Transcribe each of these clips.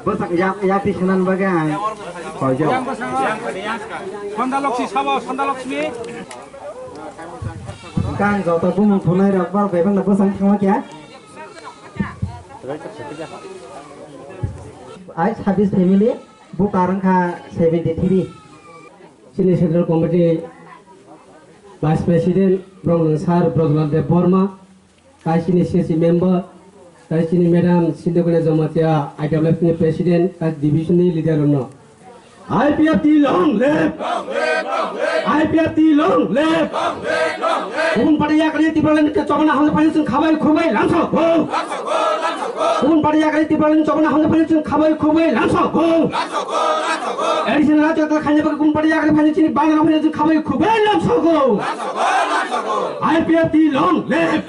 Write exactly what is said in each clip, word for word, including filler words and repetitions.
Bwsak yak, yak twi sanani bagwi ang koijak. Sandalokchi sabo, Sandalokchi. Hwnkhe ang joto bumung thumnairok borok bai phano bwsang thangma khe. Ai sabis family, butar wngkha seventy three. Chini Central Committee Vice President Bromnang Sir Brojlal Deb Borma, tai chini C C member, tai chini Madam Sindhukuna Jamatia I W F ni President, tai division ni leader rokno. I P F T long live! I P F T long live! Kubun party yakni Tipraland ni chobana hamle phani chwng khabai khubai lamsok go! Kubun party yakni Tipraland ni chobana hamle phani chwng khabai khubai lamsok go! Additional rajyo ta khanya bagi kubun party yakni phani chini bana phani chwng khabai khubai lamsok go! I P F T long live!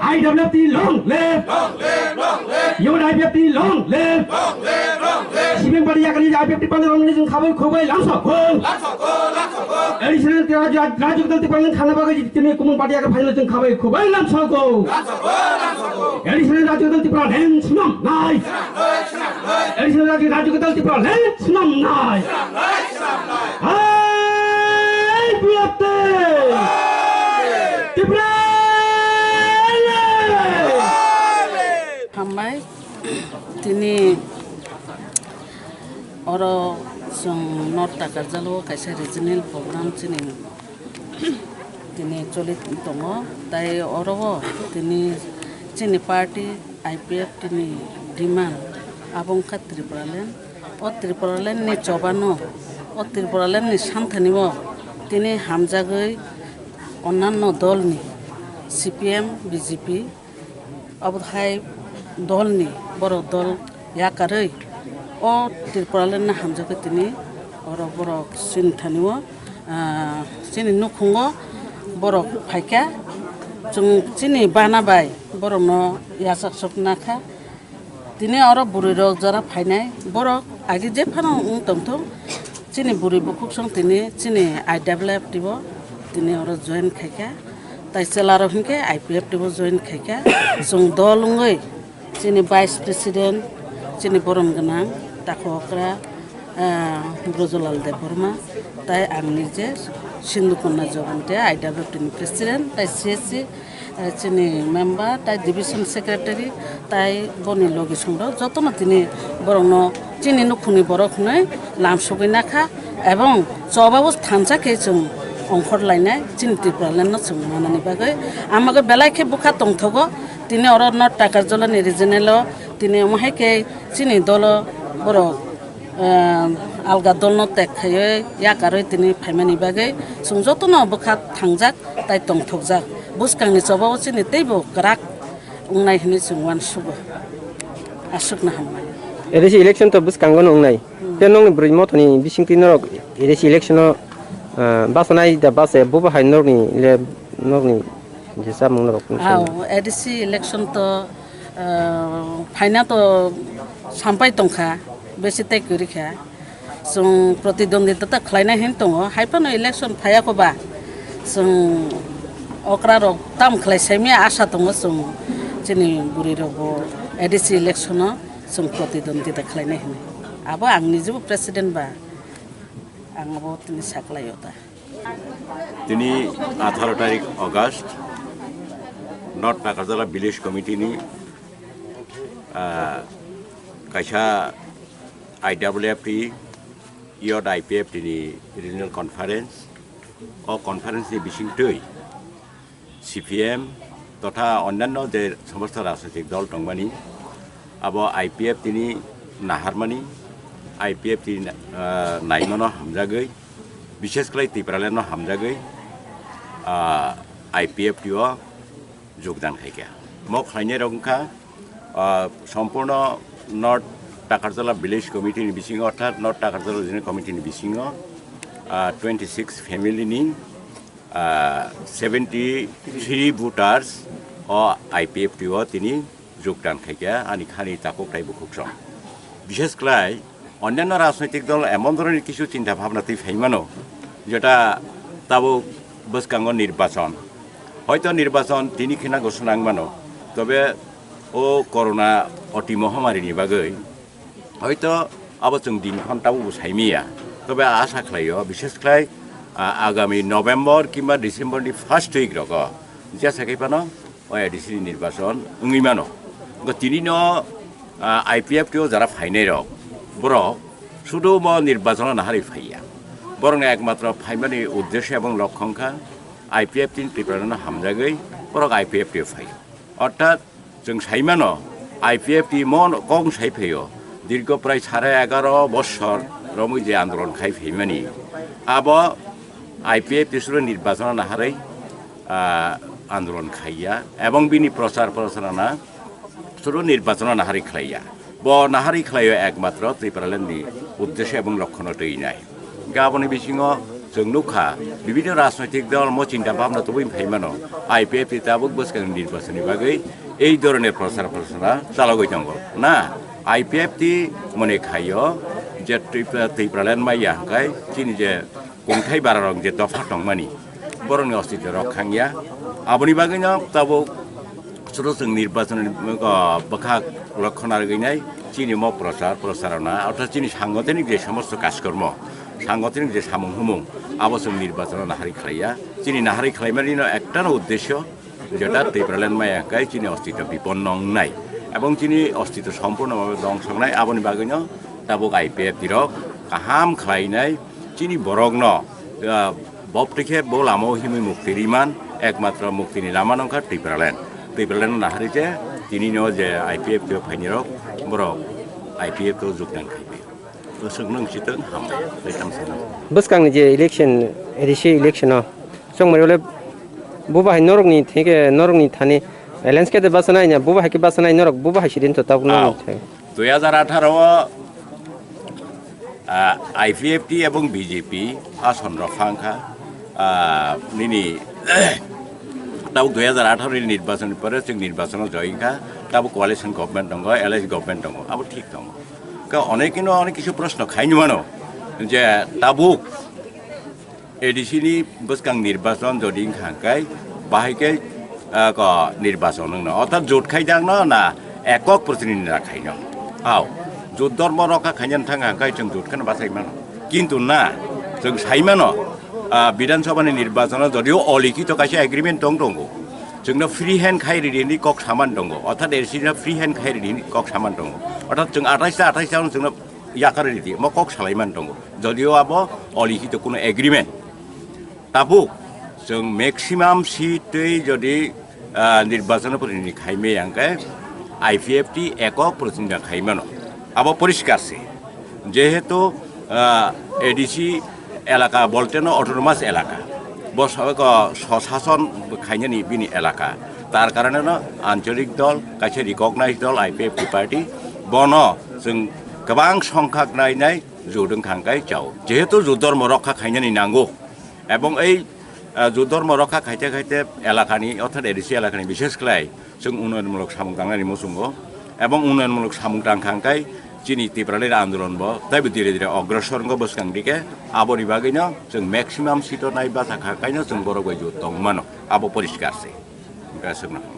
I W F T long live! Young I P F T long live! Sibin party yakni I P F T panda long ni chwng khabai khubai lamsok go! Additional rajyo, rajyo dal Tipraland khana bagwi tini kubun party yakni phani chwng khabai khubai lamsok go! Additional rajyo dal Tipraland swnam nai! Additional rajyo, rajyo dal Tipraland swnam nai! Hai, biyate! Tipraland! Hambai, tini oro chwng North Takarjalo kaisa regional program chini tini choli tongo, tai oro o tini chini party I P F T ni demand abo wngkha Tripuraland. O Tripuraland ni chobano, o Tripuraland ni santhani o tini hamjagwi onnanno dol ni C P M, B J P, obo hai dol ni borok dol yakarwi o Tripuraland no hamjagwi tini oro borok chini thani o, ah, chini nukhungo borok phaikha, chwng chini bana bai borokno yachak sok nakha. Tini oro bwrwi rok jora phainai borok agi jephano wng tongthung, chini bwrwi bukhuk song tini chini I W F T o tini oro join khaikha. Tai chwla rok hinkhe I P F T o join khaikha. Chwng dol wngwi chini vice president, chini borom gwnang takhu okra, ah, Brojolal Debbarma, tai ang nije Sindhu Kanya Jamatia I W F T ni president, tai C S C, eh, chini member, tai division secretary, tai boni logi songrok jotono tini borokno chini nukhungni borok hwnwi lam sugwi nakha, ebong chobabo thansa khe chwng ongkhor lainai chini Tipraland no chwng manani bagwi. Amagwi belai khe bwkha tongthogo, tini oro North Takarjala ni regional o tini omo hai khe chini dolo borok, eh, alga dolno tek khaiwi yakarwi tini phaimani bagwi chwng jotono bwkha thangjak tai tongthokjak. Bwskangni chobao chini teibo kwrak wngnai hwnwi chwng uansugo. Aswkno hambai. A D C election to bwskango no wngnai. Hmm. Tei nokni bwrwi mothani bisingtwi norok A D C election o, ah, bachanai da bacha bobo hai norokni le norokni je chamung norok. Aw, A D C election to, ah, phaina to sampai tongkha, besi tei kwrwi kha. Chwng pratidwndita ta khlainai hin tongo, hai phano election phaiya kho ba, chwng okra rok tam khlai saimya asa tongo chwng chini bwrwi rok bo A D C election o chwng pratidwndita khlainai hinwi. Abo ang nijebo president ba, ang abo tini saklaio ta. Tini atharo tarik August, North Takarjala Village Committee ni, ah, kaisa I W F T, Youth I P F T ni Regional Conference. O conference ni bisingtwi C P M totha onnanno je somosto rajnitik dol tongmani, abo I P F T ni naharmani, I P F T ni, ah, naimano hamjagwi, bishesh khlai Tipraland no hamjagwi, ah, I P F T o jogdan khaikha. Mo khlainai rok wngkha, ah, sompurno North Takarjala Village Committee ni bisingo, orthat North Takarjala Regional Committee ni bisingo, ah, twenty six family ni, ah, seventy three voters o I P F T o tini jogdan khaikha, ani khani takhuk tai bukhuk song. Bishesh khlai onnanno rajnoitik dol emon dhoroner kichu chinta bhabna twi phaimano, jeta tabuk bwskango nirbachon. Hoito nirbachon tini khena ghosona wngmano, tobe O corona oti mohamari ni bagwi hoito abo chwng din khon tabuk bo saimiya. Tobe asa khlaio, bishes khlai, ah, agami November kimba December ni first week rogo jesa khe phano o A D C ni nirbachon wngwi mano. Go tini no, ah, I P F T o jara phainai rok, borok sudu mo nirbachon nahari phaiya. Borok ni ekmatro phaimani uddesho ebong lokkho wngkha I P F T ni Tripura no hamjagwi borok I P F T o phaio. Orthat chwng saimano, I P F T mo kok sai phaio, dirgo prai sare egaro bossor romwi je andolon khai phaimani, abo I P F T suro nirbachon naharwi, ah, andolon khaiya, ebong bini prochar procharana suro nirbachon naharwi khlaiya. Bo naharwi khlaio ekmatro Tipraland ni uddesho ebong lokhono twi nai. Gaboni bisingo chwng nukha, bibhinno rajnoitik dol mo chinta bhabna tubui phaimano, I P F T tabuk bwskang nirbachon ni bagwi ei doroner prochar procharana chalogwi tongo. Na, I P F T mone khaio je Tripura, Tipraland maya hwnkhe chini je kungthai bararok je dopha tongmani, borokni ostitw rok khangya. Aboni bagwino tabuk suro chwng nirbachon, ah, bwkhak lokkhono rwgwinai chini mo prochar procharana, orthat chini sangothoniki je somosto kajkormo, sangothoniki je samung humung, abo chwng nirbachon naharwi khlaiya. Chini naharwi khlaimanino ektano uddesho, jeta Tipraland maya hwnkhe chini ostitw biponno wngnai, ebong chini ostitw sompurno bhabe dongso wngnai. Aboni bagwino tabuk I P F T rok kaham khlainai, chini borokno, ah, boptwi khe bo lamao himwi mukti riman, ekmatro muktini lama nongkha Tipraland. Tipraland naharwi je tinino je I P F T o phainirok, borok I P F T o jogdan khai phaio. Bwswk nung chitwng hambai, tei tamo sanai. Bwskangni je election, A D C election o, chwng mari ole buba hai norokni theke, norokni thani alliance khe de basa nai nya, buba hai khe basa nai norok, buba hai sidin to tabuk norokni theke. Dui hajar atharo o, ah, I P F T ebong B J P ason rok phang kha, ah, nini tabuk dui hajar atharo ni nirbachon ni pore chwng nirbachon o join kha, tabuk coalition government tongo, alliance government tongo, abo thik tongo. Ka onekino onek kisu proshno khaini mano je tabuk A D C ni bwskang nirbachon jodi wngkha hwnkhe bahai khe, ah, ko nirbachon wngno, orthat jot khaidangno na ekok protinidhi na khaino. Hao, jot dormo rokha khaina thang hwnkhe chwng jot kheno bachai mano. Kintu na, chwng sai mano, ah, Bidhan Sabha ni nirbachon o jodio olikhito kaisa agreement tong tongo, chwngno free hand khai ridi hinwi kok saman tongo, orthat A D C no free hand khai ridi hinwi kok saman tongo, orthat chwng athais ta athais ta chwngno yakar ridi, mo kok salai man tongo. Jodio abo olikhito kuno agreement. Tabuk chwng maximum seat tei jodi, ah, nirbachon protinidhi khaimai hwnkhe I P F T ekok protinidhi khaimano. Abo poriskar se. Jehetu, ah, A D C elaka bolte no autonomous elaka. Bo sabeko soshason khainani bini elaka. Tar karone no ancholik dol, kaisa recognized dol I P F T party, bono chwng kwbang songkhak nai nai jot wngkha hwnkhe chao. Jehetu jot dormo rokha khainani nango, ebong ei, ah, jot dormo rokha khaite khaite elakani, orthat A D C elakani bishes khlai chwng unnoyonmulok samung tangnani muchungo, ebong unnoyonmulok samung tangkha hwnkhe chini Tipraland andolon bo teibo dire dire ogrosor wngkha bwskang dike, aboni bagwino chwng maximum seat o nai bachakha kaino chwng borok bai jot tongmano, abo poriskar se. Hwnkhe aswkno.